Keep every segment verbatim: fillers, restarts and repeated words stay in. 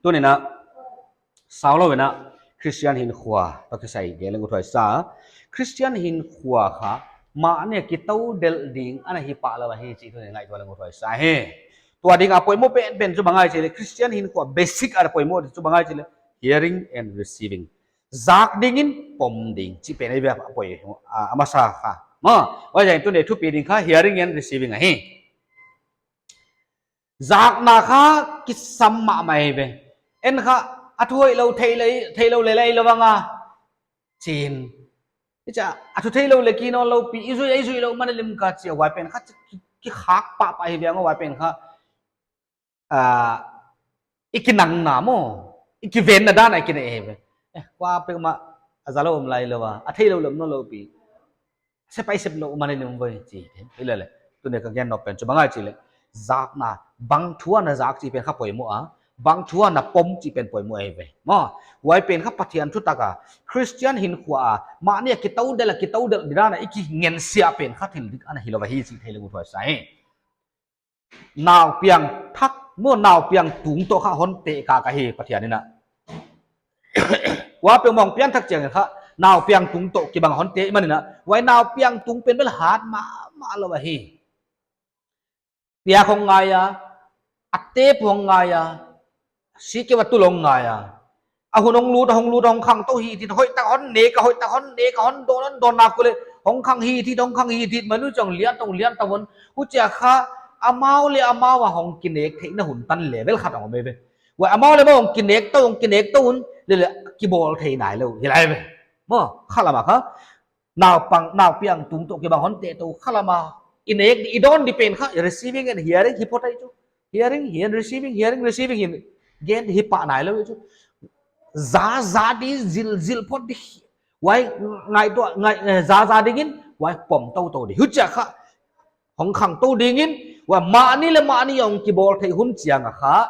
Tuni'n a, sau lou in a, Christian hinkhua toh kisai gen leng uthuai sa. Christian hinkhua kha, mahni a kitou delh ding ana hi pah lou ahi chih tuni'n ngaihtuah leng uthuai sa hi. Tua ding a poimoh penpen chu bang ahia chih leh, Christian hinkhua basic a poimoh chu bang ahia chih leh, hearing and receiving. Zak dingin pom ding chih pen ahi ve a poi, a, a masa kha. Maw, huaiziakin tuni'n thupi ding kha hearing and receiving ahi. Zakna kha kisam mahmah ahi ve. En kha, a thu hoihlou theilou, theilou leh lei lou vang a. Chin. Hichia, a thu theilou leh ki nawn lou pi, i zui, i zui lou man lim ka chi a huai pen kha ki, kikhak pahpah ahi ve a huai pen kha. Ah, i kinangna maw, i kivenna dan a i kinei ahi ve. Eh, kuapeuhmah a za lou om lai lou a, a theilou leh om nawn lou pi. Sep ai sep lou man in um voi chi. Hilele. Tuni'n ka gen nop pen chu bang ahia chih leh, zakna, bang thu a na zak chih pen kha poimoh a, bang thu a na pom chih pen poimoh ahi ve. Maw, huai pen kha Pathian thutak a, Christian hinkhua a, mahni a kitou delh a, kitou delh di dan a i kingensiah pen kha thil dik ana hi lou ahi chih thei leng uthuai sa hi. Nau piangthak, maw nau piangtung toh kha hon teh kha ahi Pathian in a. Kuapeuhmah hong pianthak chiangin kha, nau piangtung toh kibang hon teh man in a. Huai nau piangtung pen bel hat mahmah lou ahi. Piak hong ngai a, a tep hong ngai a, sikeu a tul hong ngai a. A hun hong lut, hong lut, hong khangtou hithin, hoihtak hon nek a, hoihtak hon nek a, hon dawn, hon dawn nak uleh, hong khang hithin, hong khang hithin, manu chong lian tong lian ta hon. Huchia kha, amau leh amau a hong kinek theihna hun tan level khat hong om ve. Huai amau leh amau hong kinek tou, hong kinek tou un, lele kibawl thei nailou, hilai ve. Maw, khalam a kha. Nau pang, nau piangtung toh kibang hon teh tou khalam a. I nek di, i dawn di pen kha, receiving and hearing, hi phot ahi chu. Hearing, hearing, receiving, hearing, receiving, hi gen hi pah nailou chu. Za, za di, zil, zil phot di. Huai ngaihtuah, ngai, eh, za, za dingin, huai pom tou tou di. Huchia kha, hong khangtou dingin, huai mahni leh mahni hong kibawl thei hun chiang a kha.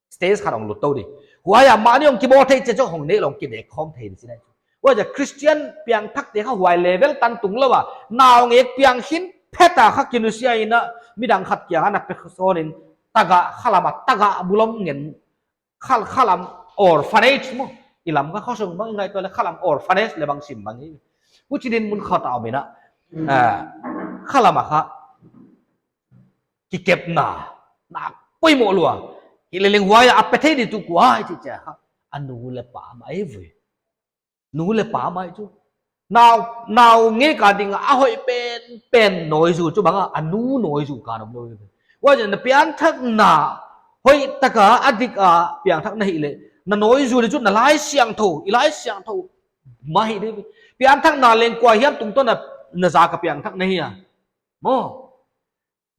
Stage khat hong lut tou di. Huai a mahni hong kibawl thei chiang chu hong nek lou hong kinek khawm thei di chihna chu. Huai a Christian piangthakte kha huai level tan tung lou a. Nau ngek piang khin phet a kha kinusia in a midang khat kiang a na pe sawn in tagah khalam a tagah bulom ngen. Khal, khalam orphanage maw. I lam kha khosung bang i ngaihtuah leh khalam orphanage leh bang sim bang hi. Huchi dinmun khat a om in a. Ah, khalam a kha. Kikepna, nak poimoh lua. Hilele leng huai a pe thei di tu kua ahi chih chiang kha. A nu leh pa mah ahi ve. Nu leh pa mah ahi chu. Nau, nau ngek a ding a hoih penpen nawi zu chu bang a, a nu nawi zu ka nom lou. Huaiziakin na pianthakna hoihtak a, a dik a piangthak na hih leh, na nawi zu leh chu na Laisiangthou, i Laisiangthou mah hi di. Pianthakna leng kua hiam tungtawn a na zak a piangthak na hi a. Maw.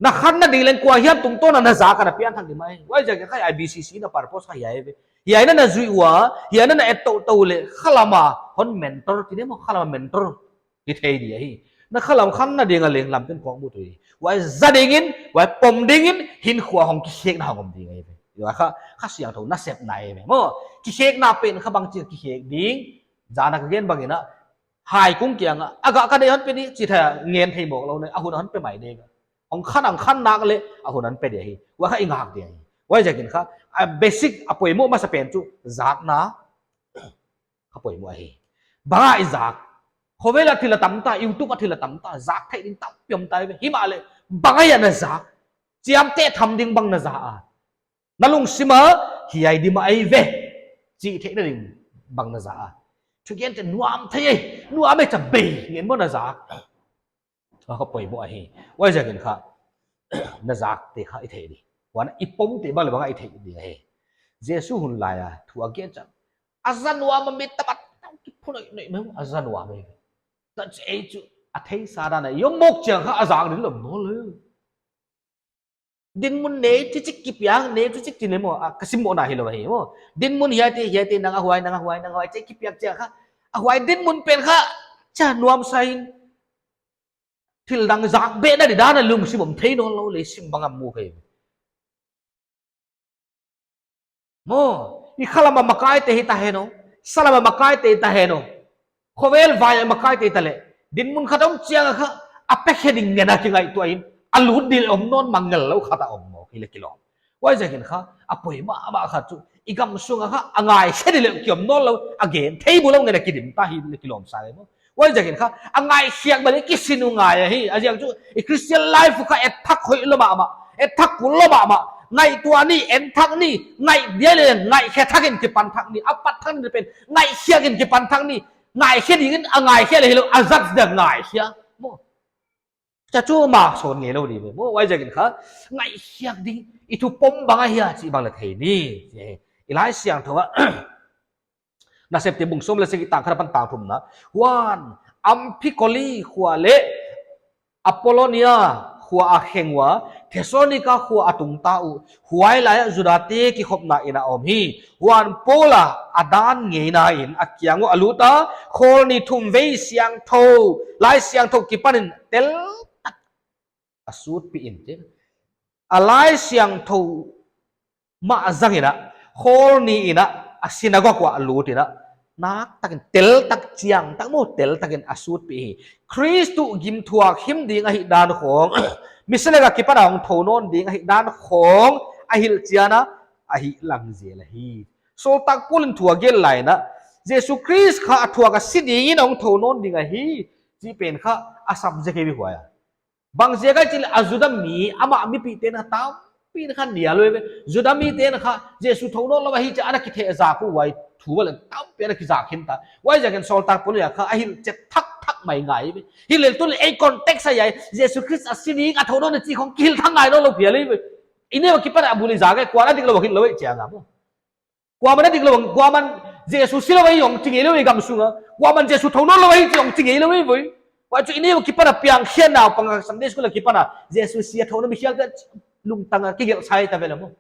Na khanna ding leng kua hiam tungtawn a na zak a na pianthak di mai. Huaiziakin kha I B C C na purpose kha hiai ve. Hiai na na zui ua, hiai na na et tou tou leh, khalam a hon mentor ki ne maw, khalam a mentor. Hi thei di ahi. Na khalam khanna ding a leng lampi in kong mu tu hi. Huai za dingin, huai pom dingin, hinkhua hong kikhekna hong om ding ahi ve. Huai kha, Kha Siangthou nasepna ahi ve. Maw, kikhekna pen kha bangchi kikhek ding, zan a ka gen bang in a, hai kung kiang a, a gah ka deih hon pe di, chih thei ngen thei mawk lou ne, a hun hon pe mai ding a. Hong khan, hong khan nak leh, a hun hon pe di ahi. Huai kha i ngak di ahi. Huaiziakin kha, a basic a poimoh masa pen chu, zakna, kha poimoh ahi. Bang a i zak. Khovel a thil a tam ta, YouTube a thil a tam ta, zak theih ding tampi om ta ve. Himahleh, bang a na zak. Chiamteh tham ding bang na za a. Na lungsim a, hiai di mah ahi ve. Chih theihna ding bang na za a. Thugente nuam thei e, nuam e cha bei, ngen maw na zak. A kha poimoh ahi. Huaiziakin kha, na zakte kha i thei di. Huan i pomte bang leh bang a i thei di ahi. Jesu hun lai a, thu a gen chiang. A za nuam a mit tapat, ki phunoi noi mah, a za nuam e. Ta che chu, a theisa dan a, i om mawk chiang kha a zak ding lom nawn lou. Dinmun nei chichik kipiak, nei chichik chi ne maw, a, ka simmohna hilou ahi maw. Dinmun hiaite, hiaite, nang a huai, nang a huai, nang a huai, chih kipiak chiang kha. A huai dinmun pen kha, cha nuamsa in. Thil dang zak behna di dan a lungsim om thei nawn lou leh sim bang a mu kei. Maw, i khalam a makaite hi ta hen aw, salam a makaite hi ta hen aw. Khovel vai a makaite hi ta leh. Dinmun khat om chiang a kha, a pe khe ding ngen a kingaihtuah in, a lut di leh om nawn mangngilh lou khat a om maw, hileh kilawm. Huaiziakin kha, a poimoh mahmah kha chu, i gam sunga kha, a ngaikhe di leh kiom nawnlou, a gen thei bulou ngen a kidim ta hi leh kilawm sa leh maw. Huaiziakin kha, a ngaikhiak bang leh kisin uh ngai ahi, a ziak chu, i Christian life kha, et thak hoihlou mahmah, et thak kul lou mahmah, ngaihtuah ni, en thak ni, ngaih dia leh, ngaihkhe thak in kipan thak ni, a pat thak ni pen, ngaihkhiak in kipan thak ni, ngaikhe dingin, a ngaikhe leh hilou, a zat dia ngaikhe, maw. Cha chu ma son ngeilou di ve. Maw, huaiziakin kha, ngaihkhiak ding, i thu pom bang ahia, chih bang leh thei ni. I Laisiangthou ah, Nasepte bung sawm leh sagih tang khat apan tang thumna. Huan, Amphipoli khua leh, Apolonia khua a kheng ua, Thessalonika khua a tung ta uh, huai lai ah Judate kikhopna inn ah om hi. Huan Paul a a dan ngeina in a kiang uah a lut a, khawl nih thum vei siangthou, Laisiangthou kipanin tel tak a sutpih in, chi. A Laisiangthou mah zangin a, khawl nih in a, a synagogue uah a lut in a, naktakin tel tak chiang tak maw, tel takin a sutpih hi. Khrist gimthuak him ding ahihdan khawng, Misileak akipan a hong thou nawn ding ahihdan khawng, a hilhchian a, a hihlang zel ahi. Sawltak Paul in thu a gen lai in a, Jesu Khrist kha a thuak a si dingin hong thou nawn ding ahi, chih pen kha a subject hi ve huai a. Bang ziak ahia chih leh a Juda mi, amah mipihte na tampi na kha nial uh ve. Juda mite na kha, Jesu thou nawnlou ahi chih ana kithehzak uh huai thu bang leh tampi ana kizak khin ta. Huaiziakin Sawltak Paul in kha a hilhchet thakthak mai ngai ve. Hileh tun ei context ah hiai, Jesu Khrist a si ding a thou nawn chih khawng kihilh thak ngai nawnlou phial hi ve. I neu akipan a bul i zak e, kuaman a diklou a hilh lou e chiang a maw. Kuaman a diklou, kuaman Jesu silou ahi hong chi ngeilou i gam sunga. Kuaman Jesu thou nawnlou ahi chi hong chi ngeilou i voi. Huai chu i neu akipan a piangkhiakna pang a Sunday school akipan a Jesu si a thou nawn mi khialte lungtang a kigelh sa ta ve leh maw.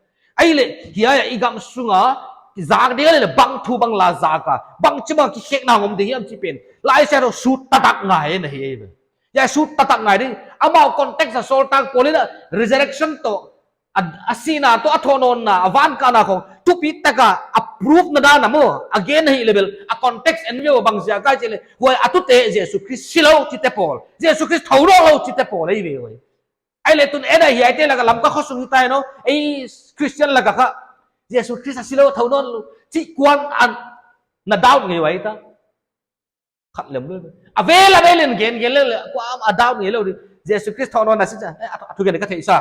Ahihleh, hiai i gam sunga, zak ding leh bang thu bang la zak a, bangchi bang kikhekna om ding hiam chih pen. Laisiangthou sut taktak ngai na hi ve. Hiai sut taktak ngai ding. Amau context a Sawltak Paul in a resurrection toh, a, a sihna toh, a thou nawnna, a van kahna khawng, thupi taka, a proof na dan a maw, a gen hi leh bel, a context en ve ua bang ziak ahia chih leh, huai a tute Jesu Khrist silou chihte pawl, Jesu Khrist thou nawnlou chihte pawl ahi ve huai. Ahihleh tun ei hiaite lak a Lamka khosung hi ta hi no, ei Christian lak a kha, Jesu Khrist a silou thou nawnlou, chih kuan ana doubt ngei uh ahi ta. Khat lem lou. A vel a vel in gen gen leh leh, kuaman a doubt ngeilou di. Jesu Khrist thou nawn a si cha, eh, a thu, a thugen di ka theihsa.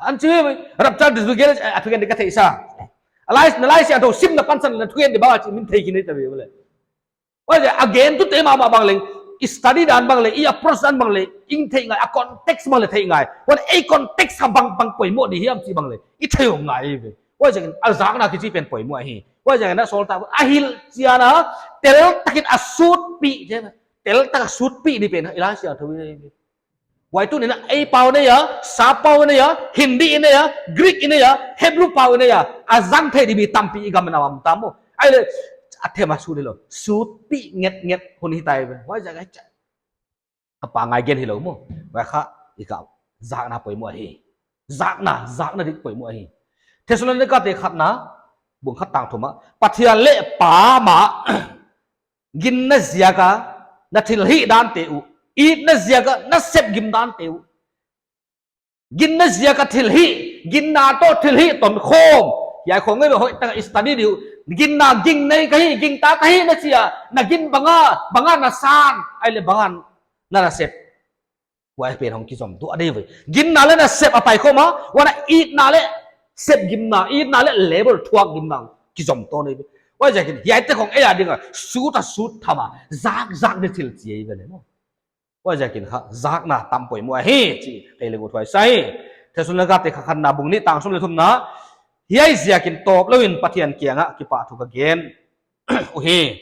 An chi ve, rapture di thugen, eh, a thugen di ka theihsa. A lai, na Laisiangthou simna pansan na thugen di bang a chih min thei khin nei ta ve leh. Huai a gen tute mahmah bang leng, i study dan bang leh, i approach dan bang leh, i theih ngai, a context bang leh theih ngai. Huan ei context kha bang, bang poimoh di hiam chih bang leh, i thei ngai ve. Huaiziakin a zakna kichi pen poimoh ahi. Huaiziakin a Sawltak a hilhchian a, tel takin a sutpih, tel tak a sutpih di pen, i Laisiangthou hi. Huai tun in a ei pau nei a, Sap pau nei a, Hindi nei a, Greek nei a, Hebrew pau nei a, a zang thei di mi tampi i gam na om tam maw. Ahihleh, a them a sut hilou, sutpih ngetnget hun hi ta ve. Huaiziak a, a pangai gen hilou maw. Huai kha, i ka, zakna poimoh ahi. Zakna, zakna dik poimoh ahi. Thessalonika te khatna, bung khat tang thum ah, Pathian leh Pa mah, ginna ziak a na thilhih dante uh, itna ziak a na sepgim dante uh. Ginna ziak a thilhih, ginna toh thilhih tonkhawm. Hiai khawng ngai ve hoih taka i study di uh. Ginna, ging nei ka hi, gingta ka hi na chi a, na gin bang a, bang a na san, ahihleh bang a na nasep. Huai pen hong kizom tuah di ve. Ginna leh nasep a paikhawm a, huan a itna leh sepgimna, itna leh label thuakgimna kizom tuah di ve. Huaiziakin, hiaite khawng ei a ding a, sut a sut tham a, zak zak di thil chi ahi ve leh maw. Huaiziakin kha, zakna tam poimoh ahi, chih, kei leng ut huai sa hi. Thessalonika te kha khatna bung nih tang sawm leh thumna, hiai ziakin tawp louin Pathian kiangah kipahthu ka gen uhi.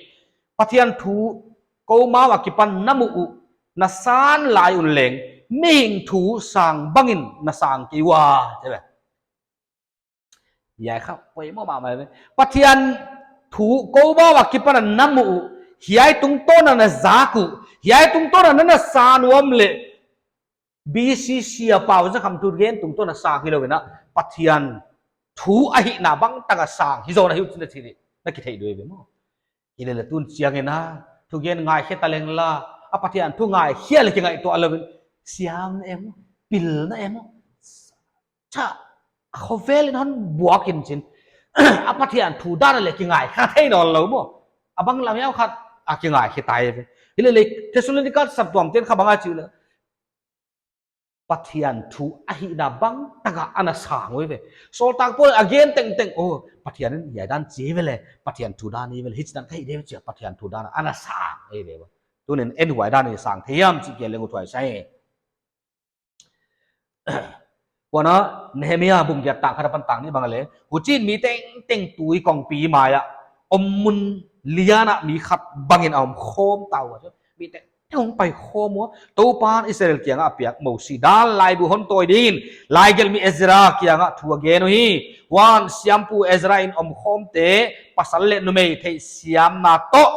Pathian thu, koumau akipan na muh uh, na san lai un leng, mihing thu sang bangin na sang kei ua, chi ve. Hiai kha, poimoh mahmah ve. Pathian thu, koumau akipan na muh uh, hiai tungtawn a na zak uh, hiai tungtawn a na san uam leh, B C C a pau zakhamthu gen tungtawn a sang hilou in a, Pathian thu ahihna bang taka sang hi zaw na hi uh chih na thei di, na kitheih di uh ve maw. Hileh leh tun chiangin a, thugen ngaikhe ta leng la, a Pathian thu ngaikhe leh kingaihtuah louin, siam na em, pil na em, cha, khovel in hon buak in chin, a Pathian thu dan leh kingai kha thei nawnlou maw. A bang lam hiam khat a kingai kha tai ve. Hilele Thessalonica saptuam ten kha bang a chi ule, Pathian thu ahihna bang tak a ana sang uh ve. Sawltak Paul a gen tengteng, oh, Pathian in hiai dan chi ve le, Pathian thu dan hi ve le, hichi dan ka hi de ve chi a Pathian thu dan ana sang hi ve. Tunin en huai dan in sang thei hiam chih gen leng uthuai sa hi. Huan a Nehemia bung giat tang khat apan tang nih bang leh, huchiin mi tengteng tui kongpi mai ah om mun lian ah mi khat bangin a om khawm ta ua. Mi tengteng hong pai khawm ua. Toupan Israel kiangah a piak Mosi dan laibu hon tawi dingin laigelhmi Ezra kiangah thu a gen uhi. Huan siampu Ezra in omkhawmte pasal leh numei theihsiamna toh,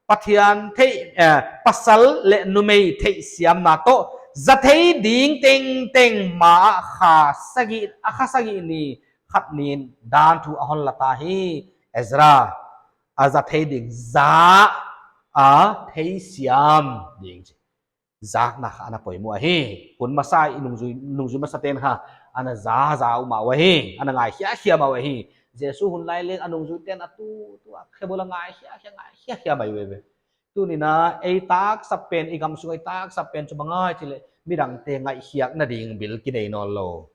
Pathian theih, eh, pasal leh numei theihsiamna toh, za thei ding tengteng ma ah kha sagih, a kha sagih ni khat niin dan thu a hon la ta hi. Ezra, a za thei ding, za a theisiam ding chi. Zakna kha ana poimoh ahi. Hun masa i nungzui, nungzui masate'n kha ana za za uh mah uh ahi. Ana ngaikhia khia mah uh ahi. Jesu hun lai leng a nungzuite'n a tu, tu a khe bul a ngaikhia khia, ngaikhia khia mai uh ve. Tuni'n a ei taksap pen, i gamsung ei taksap pen chu bang ahia chi leh, midangte ngaihkhiakna ding bil kinei nawnlou.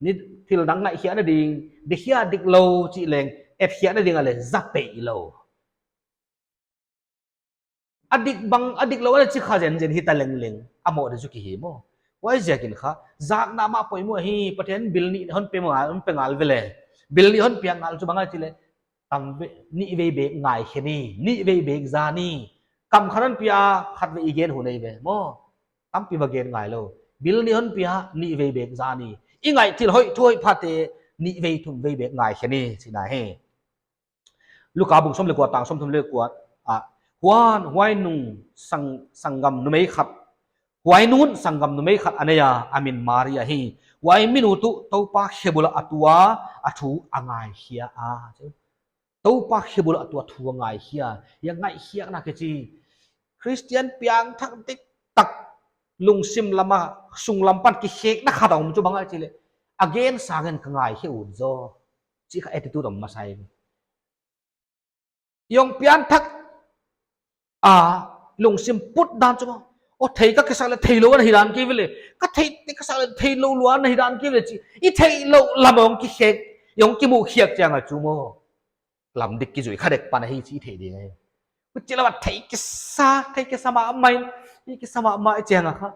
Ni thil dang ngaihkhiakna ding, dikhia diklou chih leng, etkhiakna ding a leh za peih lou. A dik bang, a diklou ana chi kha zenzen hita lengleng, a moh di chu ki hi maw. Huaiziakin kha, zakna mah poimoh ahi, Pathian bil nih hon pe ngal, hon pe ngal ve le. Bil nih hon piak ngal chu bang ahia chi leh, tam ve, nih vei bek ngaikhe ni, nih vei bek za ni. Kam khat hon pia, khatvei i gen hun ahi ve maw. Tampi va gen ngailou. Bil nih hon pia, nih vei bek za ni. I ngaih thil hoih, thu hoih phate, nih vei thum vei bek ngaikhe ni, chihna hi. Luka bung sawm leh kua tang sawmthum leh kua ah, huan huai nung sang, sanggam numei khat, huai nu'n sanggam numei khat a nei a, a min Mari ahi. Huai minu tuh Toupa khe bul ah a tu a, a thu a ngaikhia a. Toupa khe bul ah a tu a thu a ngaikhia. Hiai ngaihkhiakna kichi. Khristian piangthak diktak lungsim lam a, sunglam pan kikhekna khat a om chu bang ahia chi leh, a gen sangin ka ngaikhe ut zaw. Chih kha attitude om masa hi. Hong piangthak a lungsim put dan chu maw. Oh, thei ka kisak leh theilou ana hi dan kei ve le. Ka thei, thei ka sak leh theilou lua ana hi dan kei ve le chi. I theihlouh lam hong kikhek, hong kimuhkhiak chiang a chu maw, lam dik kizui kha dek pan ahi chih i thei ding ahi. Huchi lam a thei kisa, thei kisa mahmah, thei kisa mahmah chiang a kha,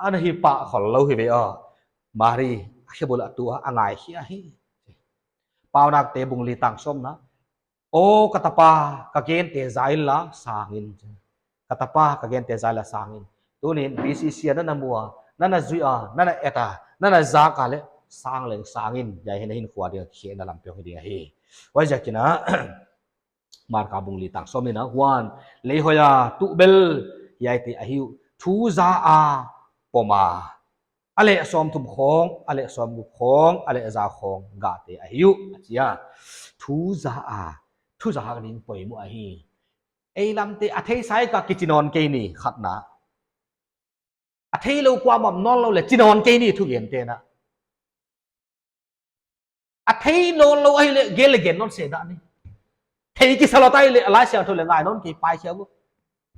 ana hi pah khollou hi ve aw. Mari, a khe bul ah a tu a, a ngaikhia hi. Paunakte bung li tang sawmna. Aw ka tapa, ka gente za inla sang in. Ka tapa, ka gente za inla sang in. Tuni'n B C C a na na mu a, na na zui a, na na et a, na na zak a leh sang leng sang in. Hiai hi na hinkhua ding a kikhekna lampi hong hi ding ahi. Huaiziakin a, Marka bung li tang sawmnihna, huan lei hoih a tuh bel hiaite ahi uh, thu za a pom a, a leh sawmthum khawng, a leh sawmguk khawng, a leh za khawng gahte ahi uh, a chi a. Thu za a, thu zak ding poimoh ahi. Ei lamte a theisa ka kichi nawn kei ni, khatna. A theilou kuamah om nawnlou leh chi nawn kei ni thugente'n a. A thei nawnlou ahihleh gen leh gen nawn se dah ni. Thei kisa lou ta ahihleh a Laisiangthou leh ngai nawn kei pai sia bu.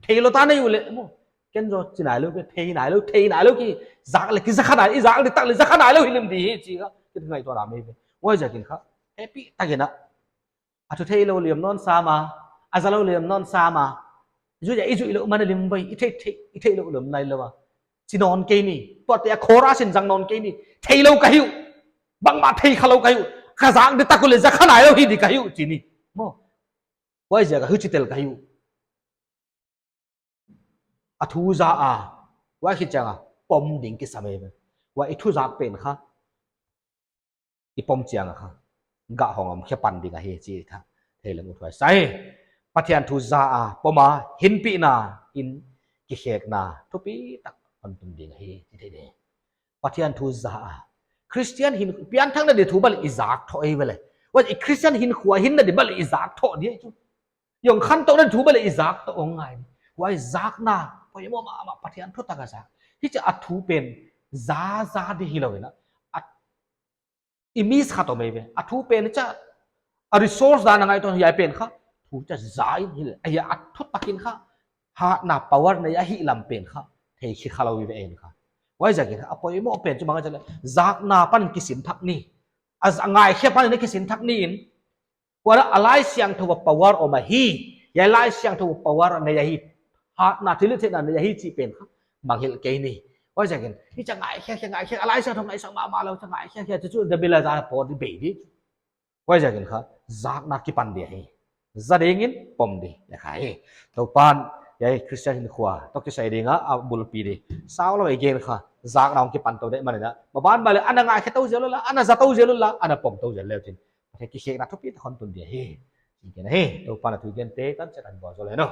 Theilou ta nei uleh maw. Ken zaw chi nailou kei, thei nailou, thei nailou kei. Zak leh kiza kha nai, i zak leh tak leh za kha nailou hi lim di hi chi ka. Ki ngaihtuahna mai ve. Huaiziakin kha. Happy takin a. A thu theilou leh om nawn sam a, a zalou leh om nawn sam a. Zui a i zuilouh man a lim vai, i thei, thei, i theilou leh om nailou a. Chi nawn kei ni, tuate a chorus in zang nawn kei ni. Theilou ka hi uh. Bangmah thei khalou ka hi uh. Ka zak di tak uleh za kha nailou hi di ka hi uh chi ni. Maw. Huaiziak a huchi tel ka hi uh. A thu za a, huai khit chiang a pom ding kisam e. Huai i thu zak pen kha i pom chiang a kha gah hong om khe pan ding ahi chih kha thei leng uthuai sa hi. Pathian thu za a pom a hinpihna in kikhekna thupi tak hon tung ding ahi chi thei ding. Pathian thu za a. Khristian hin, pianthakna di thu bel i zak thoh ei ve le. Huai i Khristian hinkhua hinna di bel i zak thoh di chu. Hong khantouhna di thu bel i zak toh hong ngai. Huai zakna poimoh mahmah, Pathian thutak a zak. Hichia thu pen za za di hilou in a. A i miss kha to mai ve. A thu pen cha, a resource dan a ngaihtuah hiai pen kha, thu cha za in hilh, a hia a thutak in kha, hatna power nei ahih lam pen kha, thei khia kha lou i ve en kha. Huaiziakin kha, a poimoh pen chu bang a chi leh, zakna pan kisin thak ni. A z-, a ngaihkhe pan in kisin thak ni in, huai a Laisiangthou a power om ahi, hiai Laisiangthou a power nei ahi, hatna thilhihtheihna nei ahi chih pen kha, mangngilh kei ni. Huaiziakin, hichi a ngaihkhe, khe ngaihkhe, a Laisiangthou ngaihsak mahmah lou, cha ngaihkhe, khe chu chu de bila za pawt di bei di. Huaiziakin kha, zakna kipan di ahi. Za ding in pom di, na kha hi. Toupan, hiai Christian hinkhua, toh kisai ding a, a bulpi di. Sau lou i gen kha, zakna hong kipan tou deuh manin a. Maban bang leh, ana ngaihkhe tou zel ula, ana za tou zel ula, ana pom tou zel leu chin. Pathian kikhekna thupi tak hon tun di ahi. Chih ken ahi, Toupan a thu gen te, tan chet tan bawl zou leh nou.